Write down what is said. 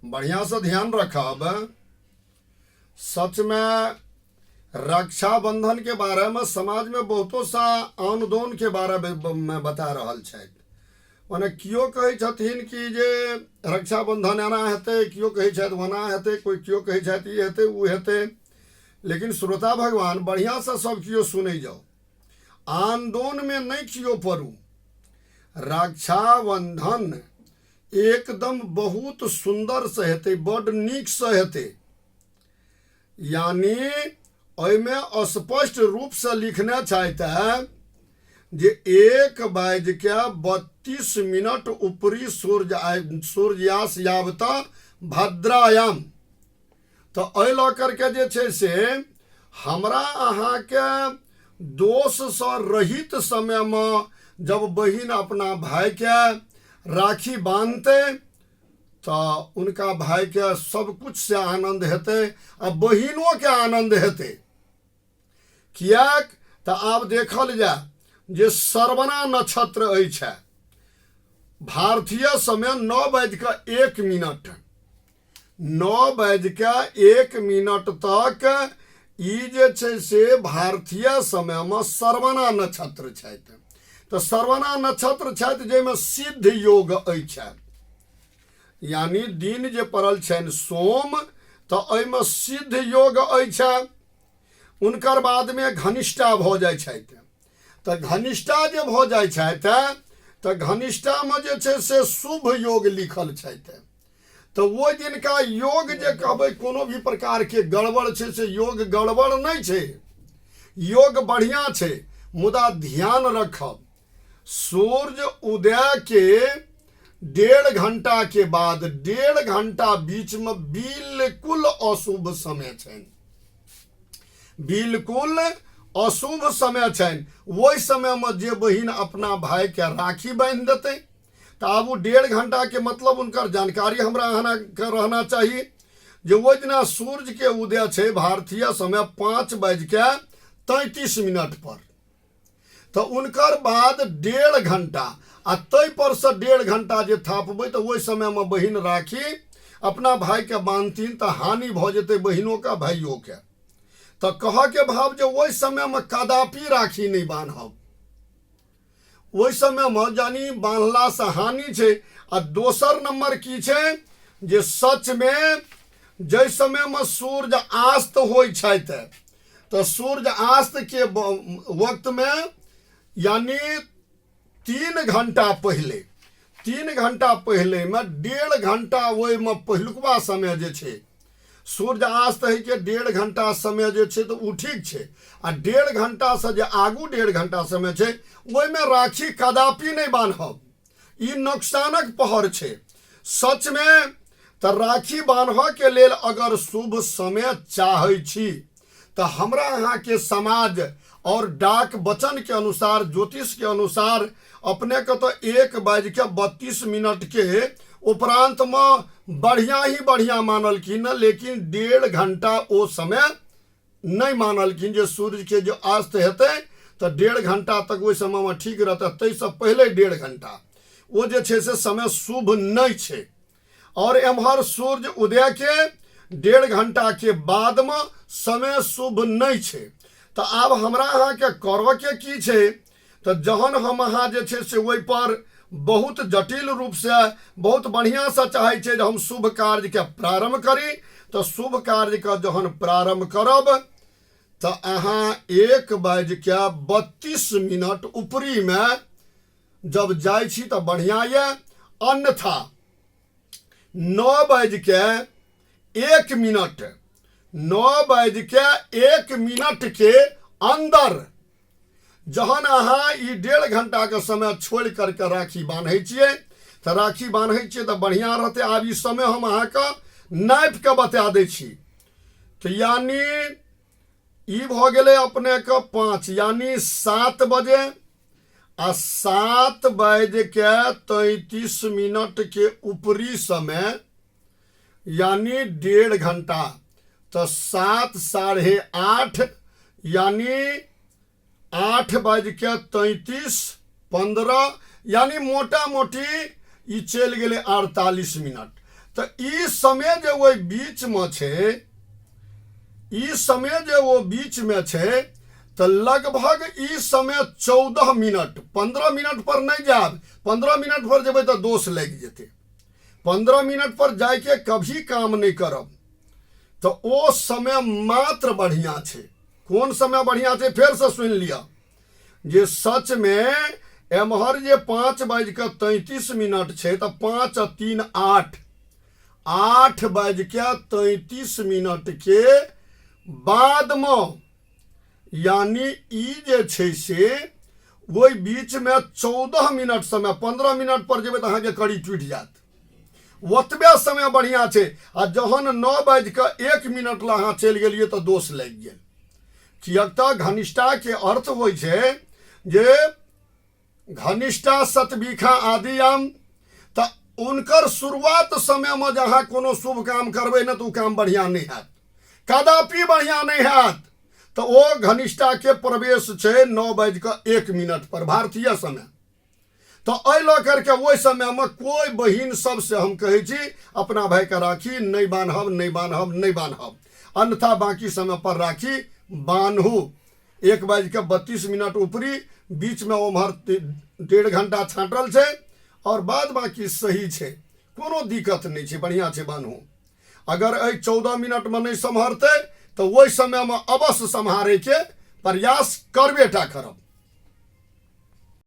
बढ़िआँसँ ध्यान रखब। सचमे रक्षाबंधन के बारेमे समाजमे बहुतो सा आन दोन के बारेमे बता रहल छथि। मने केओ कहै छथिन कि जे रक्षाबंधन एना हेतै, केओ कहै छथि ओना हेतै, कोइ केओ कहै छथि ई हेतै ओ हेतै। लेकिन श्रोता भगवान, बढ़िआँसँ सब केओ सुनै जाउ, आन्दोलनमे नहि केओ पड़ू। रक्षाबंधन एकदम बहुत सुन्दरसँ हेतै, बड्ड नीकसँ हेतै। यानी एहिमे स्पष्ट रूपसँ लिखने छथि जे 1 बाजि के 32 मिनट ऊपरी सूर्य सूर्यास यावत भद्रायाम। तऽ एहि लऽ करके जे छै से हमरा अहाँके दोषसँ रहित समयमे जब बहिन अपना भाइके राखी बान्हतै तऽ उनका भाइके सब कुछसँ आनन्द हेतै आ बहिनोके आनन्द हेतै। किएक तऽ आब देखल जाय जे श्रवणा नक्षत्र अछि, भारतीय समय 9 बाजि कऽ 1 मिनट, 9 बाजि कऽ 1 मिनट तक ई जे छै से भारतीय समयमे श्रवणा नक्षत्र छथि। तऽ श्रवणा नक्षत्र छथि जाहिमे सिद्ध योग अछि, यानी दिन जे पड़ल छनि सोम, तऽ एहिमे सिद्ध योग अछि। उनकर बादमे घनिष्ठा भऽ जाइ छथि। तऽ घनिष्ठा जे भऽ जाइ छथि तऽ घनिष्ठामे जे छै से शुभ योग लिखल छथि। तऽ ओहि दिनका योग जे कहबै कोनो भी प्रकारके गड़बड़ छै से योग गड़बड़ नहि छै, योग बढ़िआँ छै। मुदा ध्यान रखब, सूर्य उदय के 1.5 घंटा के बाद 1.5 घंटा बीच में बिल्कुल अशुभ समय छनि, बिल्कुल अशुभ समय छनि। ओहि समय में जे बहिन अपना भाई के राखी बांधि देतै तऽ आब ओ 1.5 घंटा के मतलब उनकर जानकारी हमरा अहाँ के रहना चाही जे ओहि दिना सूर्य के उदय छै भारतीय समय 5 बाजि के 33 मिनट पर, तऽ उनकर बाद 1.5 घंटा आ ताहि पर से 1.5 घंटा जे थापबै तऽ ओहि समयमे बहिन राखी अपना भाईके बान्हथिन तऽ हानि भऽ जेतै बहिनोके भाइयोके। तऽ कहऽके भाव जे ओहि समयमे कदापि राखी नहि बान्हब, ओहि समयमे जानी बान्हलासँ हानि छै। आ दोसर नम्बर की छै जे सचमे जाहि समयमे सूर्य अस्त होइ छथि तऽ सूर्य अस्त के वक्तमे यानी 3 घंटा पहिले, 3 घंटा पहिलेमे 1.5 घंटा ओहिमे पहिलुकबा समय जे छै सूर्य अस्त होइके 1.5 घंटा समय जे छै तऽ ओ ठीक छै। आ 1.5 घंटासँ जे आगू 1.5 घंटा समय छै ओहिमे राखी कदापि नहि बान्हब, ई नुकसानक पहर छै। सचमे तऽ राखी बान्हऽके लेल अगर शुभ समय चाहै छी तऽ हमरा अहाँके समाज और डाक वचन के अनुसार, ज्योतिष के अनुसार अपने के तऽ 1 बाजि के 32 मिनट के उपरांत में बढ़िया ही बढ़िया मानलखिन, लेकिन 1.5 घंटा ओ समय नहि मानलखिन जे सूर्य के जो अस्त हेतै तऽ 1.5 घंटा तक ओहि समयमे ठीक रहतै, ताहिसँ पहिले 1.5 घंटा ओ जे छै से समय शुभ नहि छै। और एम्हर सूर्य उदय के 1.5 घंटा के बाद में समय शुभ नहीं छै। तऽ आब हमरा अहाँके करऽ के की छै तऽ जहन हम अहाँ जे छै से ओहि पर बहुत जटिल रूपसँ बहुत बढ़िआँसँ चाहै छियै जे हम शुभ कार्यके प्रारम्भ करी, तऽ शुभ कार्यके जहन प्रारम्भ करब तऽ अहाँ 1 बाजि के 32 मिनट ऊपरीमे जब जाइ छी तऽ बढ़िआँ यऽ, अन्यथा 9 बाजि के 1 मिनट, 9 बाजि के 1 मिनट के अंदर जहन अहाँ ई 1.5 घंटाके समय छोड़ि करके राखी बान्है छियै तऽ राखी बान्है छियै तऽ बढ़िआँ रहतै। आब ई समय हम अहाँके नापि कऽ बता दै छी। तऽ यानी ई भऽ गेलै अपनेके 5 यानी 7 बजे आ 7 बाजि के 33 मिनट के ऊपरी समय यानी 1.5 घंटा, तऽ 7 8:30 यानी 8 बाजि के 33 15 यानी मोटा मोटी ई चलि गेलै 48 मिनट। तऽ ई समय जे ओहि बीचमे छै, ई समय जे ओ बीचमे छै, तऽ लगभग ई समय 14 मिनट, 15 मिनट पर नहि जायब। 15 मिनट पर जेबै तऽ दोष लागि जेतै। 15 मिनट पर जाइके कभी काम नहि करब। तऽ ओ समय मात्र बढ़िआँ छै। कोन समय बढ़िआँ छै फेरसँ सुनि लिअ, जे सचमे एम्हर जे 5 बाजि कऽ 33 मिनट छै, तऽ 5 आ 3 8, 8 बाजि कऽ 33 मिनटके बादमे, यानी ई जे छै से ओहि बीचमे 14 मिनट समय। 15 मिनट पर जेबै तऽ अहाँके कड़ी टूटि जायत। ओतबे समय बढ़िआँ छै। आ जहन 9 बाजि कऽ 1 मिनट लए अहाँ चलि गेलियै तऽ दोष लागि गेल, किएक तऽ घनिष्ठाके अर्थ होइ छै जे घनिष्ठा सतबीखा आदि आम। तऽ हुनकर शुरुआत समयमे जे अहाँ कोनो शुभ काम करबै ने, तऽ ओ काम बढ़िआँ नहि हैत, कदापि बढ़िआँ नहि हैत। तऽ ओ घनिष्ठाके प्रवेश छै 9 बाजि कऽ 1 मिनट पर भारतीय समय। तऽ एहि लऽ करके ओहि समयमे कोइ बहिन सबसे हम कहै छी, अपना भाइके राखी नहि बान्हब, नहि बान्हब, नहि बान्हब। अन्यथा बाँकी समय पर राखी बान्हू। 1 बाजि कऽ 32 मिनट ऊपरी बीचमे ओम्हर 1.5 घंटा छाँटल छै आओर बाद बाँकी सही छै, कोनो दिक्कत नहि छै, बढ़िआँ छै, बान्हू। अगर एहि 14 मिनटमे नहि सम्हरतै तऽ ओहि समयमे अवश्य सम्हारैके प्रयास करबे टा करब।